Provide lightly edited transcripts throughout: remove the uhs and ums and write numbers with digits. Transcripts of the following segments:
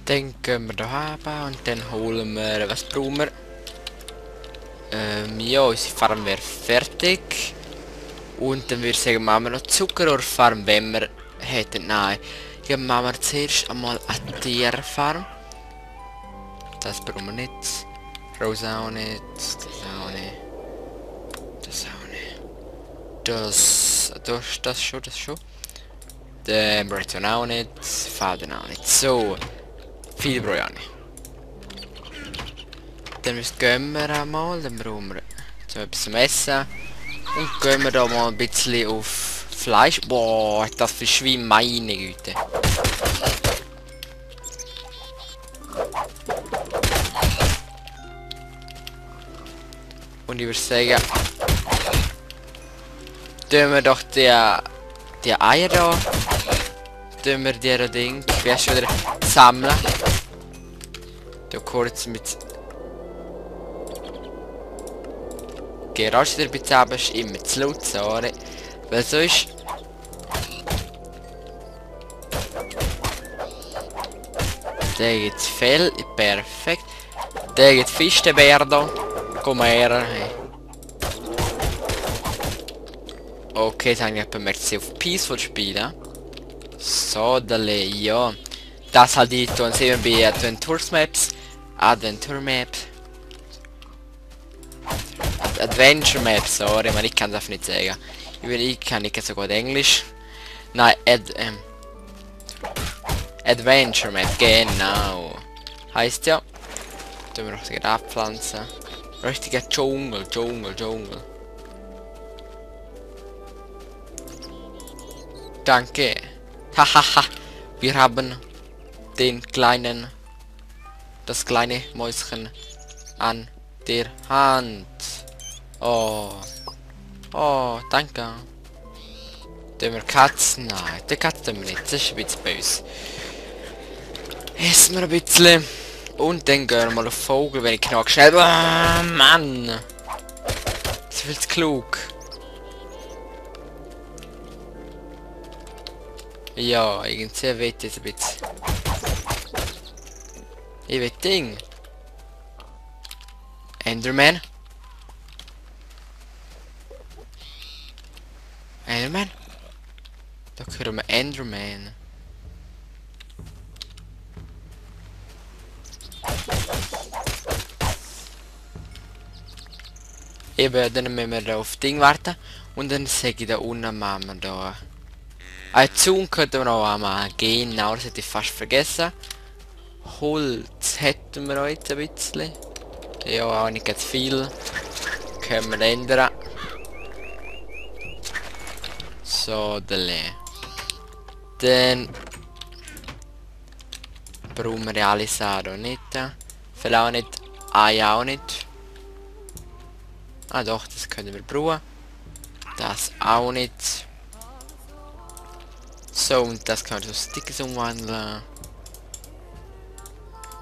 Dann gehen wir da haben und dann holen wir, was brauchen wir? Ja, unsere Farm wäre fertig. Und dann würde ich sagen, machen wir noch Zuckerrohrfarm, wenn wir hätten. Nein, ja, machen wir zuerst einmal eine Tierfarm. Das brauchen wir nicht. Rose auch nicht. Das auch nicht. Das auch nicht. Das schon. Den Breton auch nicht. Faden auch nicht. So. Viel brauche ich auch nicht. Dann gehen wir einmal. Dann brauchen wir so etwas zum Essen. Und gehen wir da mal ein bisschen auf Fleisch. Boah, das für Schwein, meine Güte. Und ich würde sagen, tun wir doch die Eier da. Tun wir die Ding, wie hast du wieder sammeln. Da kurz mit Garage der Bezahlung ist immer zu laut, sorry. Weil sonst der geht Fell, perfekt. Der geht Fisch, der Bär da. Komm her. Hey. Okay, jetzt habe ich bemerkt, dass sie auf Peaceful spielen. So, ja. Das halt die tun sehen bei Adventure Maps. Adventure Map, sorry, man, ich kann das nicht sagen. Ich kann nicht so gut Englisch. Nein, Adventure Map, genau. Heißt ja. Tun wir noch die abpflanzen. Richtiger Dschungel. Danke. Hahaha. Wir haben das kleine Mäuschen an der Hand. Oh, danke. Tun wir Katzen? Nein, die Katzen nicht. Das ist ein bisschen böse. Essen wir ein bisschen. Und dann gehen wir mal auf Vogel, wenn ich knack schnell. Oh, Mann! Das ist viel zu klug. Ja, irgendwie wird es ein bisschen. Ich will Ding. Enderman? Enderman? Da hören wir Enderman. Eben, dann müssen wir da auf Ding warten. Und dann sage ich da unten machen wir da. Ein Zaun könnten wir noch einmal. Genau, das hätte ich fast vergessen. Holz hätten wir heute ein bisschen. Ja, auch nicht ganz viel. Können wir ändern. So, dann brauchen wir ja alles auch nicht. Vielleicht auch nicht. Eier auch nicht. Ah doch, das können wir brauchen. Das auch nicht. So, und das können wir so Stickers umwandeln.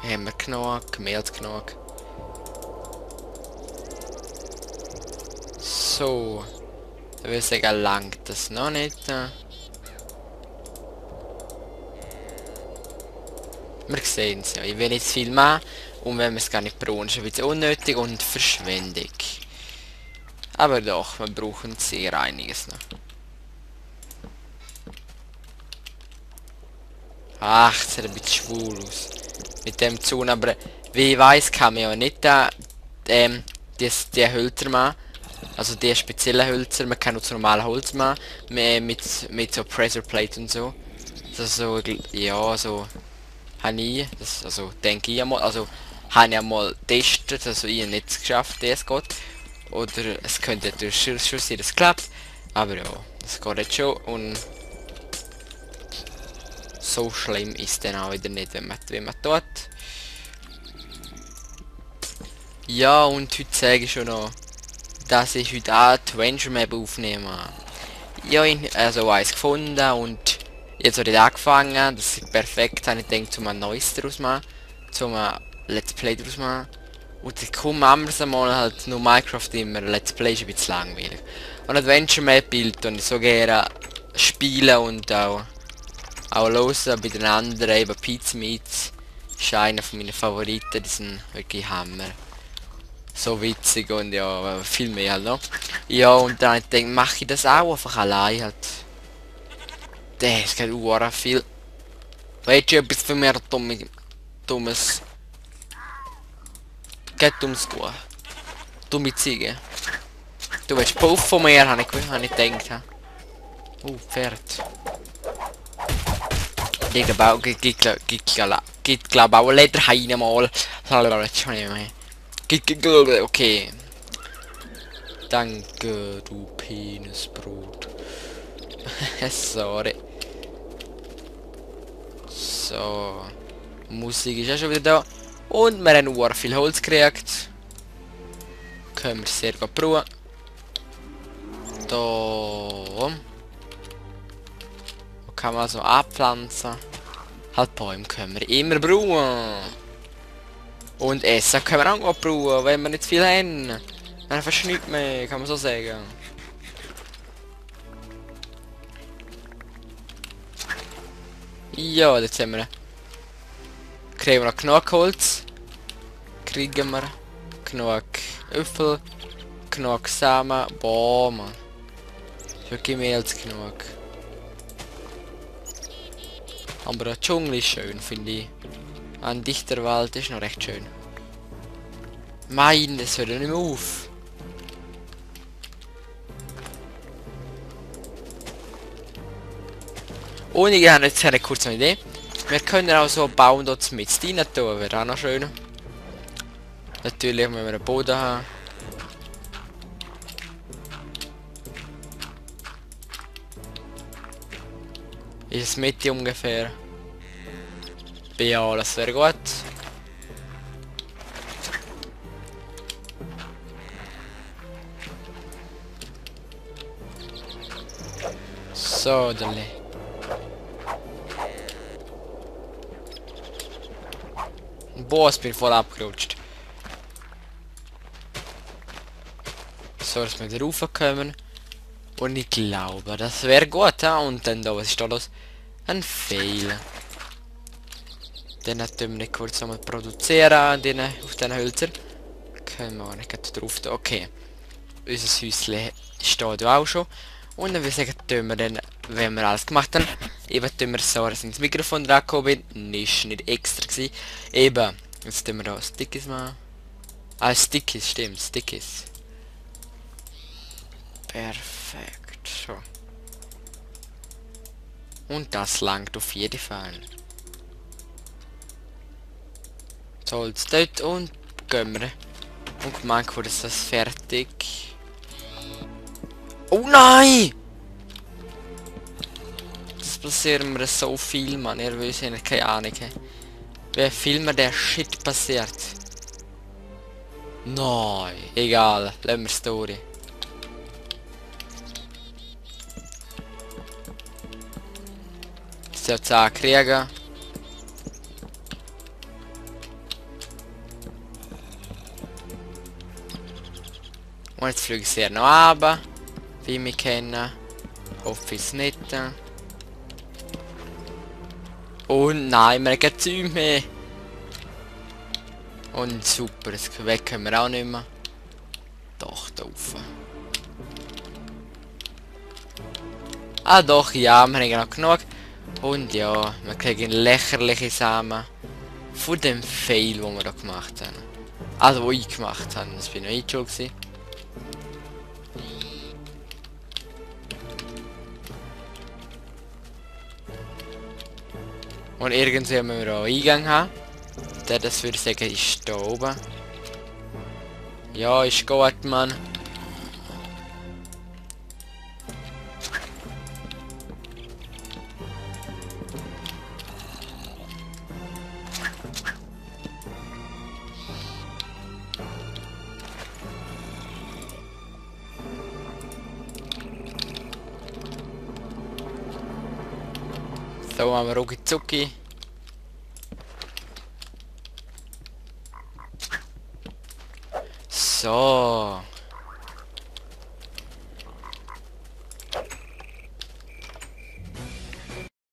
Haben wir genug, mehr als genug. So. Dann würde ich sagen, langt das noch nicht. Wir sehen es ja. Ich will nicht zu viel machen. Und wenn wir es gar nicht brauchen, ist es ein bisschen unnötig und verschwendig. Aber doch, wir brauchen sehr einiges noch. Ach, das sieht ein bisschen schwul aus. Mit dem Zaun, aber wie ich weiss, kann man ja nicht die Hölzer machen. Also die speziellen Hölzer, man kann nur zu normalen Holz machen. Mit so Pressure Plate und so. Also, ja, so habe ich, also denke ich einmal, also habe ich einmal getestet, also ich habe nicht geschafft, das geht. Oder es könnte natürlich schon sein, dass es klappt. Aber ja, das geht jetzt schon und so schlimm ist dann auch wieder nicht, wenn man tut. Ja, und heute sage ich schon noch, dass ich heute auch die Adventure Map aufnehme. Ja, also eins gefunden und jetzt habe ich angefangen, das ist perfekt, habe ich gedacht, zum ein neues daraus machen, zum ein Let's Play daraus machen. Und dann kommen anders einmal halt nur Minecraft immer, Let's Play ist ein bisschen langweilig. Und Adventure Map Bild und ich so gerne spielen und auch hören bei den anderen, eben Pizza Meets, Ist einer von meinen Favoriten, die sind wirklich Hammer. So witzig und ja, viel mehr halt noch. Ja, und dann denke ich, mache ich das auch einfach allein halt. Das geht auch viel. Weißt du, etwas für mehr dummes. Geht ums Gehen. Dumme Ziege. Du willst Puff von mir, habe ich gedacht. Oh, Pferd. Die gibt glaube auch Lederheine mal. Okay. Danke, du Penisbrot. Sorry. So. Musik ist ja schon wieder da. Und wir haben auch viel Holz gekriegt. Können wir sehr gut brauchen. Da. Wo kann man so abpflanzen? Halt Bäume können wir immer brauchen. Und Essen können wir auch gut brauchen, wenn wir nicht viel haben. Wir haben fast nichts mehr, kann man so sagen. Ja, jetzt haben wir. Kriegen wir noch genug Holz. Kriegen wir genug Äpfel. Genug Samen. Boah, Mann. Ist wirklich mehr als genug. Aber der Dschungel ist schön, finde ich. Ein dichter Wald ist noch recht schön. Mein, das hört ja nicht mehr auf. Und ich habe jetzt eine kurze Idee. Wir können auch so bauen dort mit rein tun, wäre auch noch schön. Natürlich müssen wir einen Boden haben. Ist es Mitte ungefähr? Ja, das wäre gut. So, dann. Boah, ich bin voll abgerutscht. So, dass wir da raufkommen. Und ich glaube, das wäre gut, ja? Und dann da, was ist da los? Ein Fail. Dann tun wir nicht kurz nochmal produzieren auf diesen Hölzern. Können wir nicht drauf tun. Okay. Unser Häuschen steht ja auch schon. Und dann würde ich sagen, tun wir dann, wenn wir alles gemacht haben, eben tun wir so, dass ich ins Mikrofon dran gekommen bin. Ist nicht extra gewesen. Eben. Jetzt tun wir da Stickies machen. Ah, Stickies, stimmt, Stickies. Perfekt. So. Und das langt auf jeden Fall. So, jetzt dort und gehen wir. Und mein Gott, ist das fertig. Oh nein! Das passiert mir so viel, man. Ihr wisst ja nicht, keine Ahnung. Wie viel mir der Shit passiert. Nein, egal. Lassen wir Story. Das jetzt auch kriegen. Und jetzt fliege ich sehr noch runter. Wie wir kennen. Hoffe ich es nicht. Und nein, wir haben keine Zeug mehr. Und super, das weg können wir auch nicht mehr. Doch, da rauf. Ah doch, ja, wir haben noch genug. Und ja, wir kriegen lächerliche Samen. Von dem Fail, den wir da gemacht haben. Also, wo ich gemacht habe. Das bin noch nicht schon gewesen. Und irgendwie müssen wir auch Eingang haben. Der, das würde ich sagen, ist da oben. Ja, ist gut, Mann. So haben wir Rucki Zucki. So.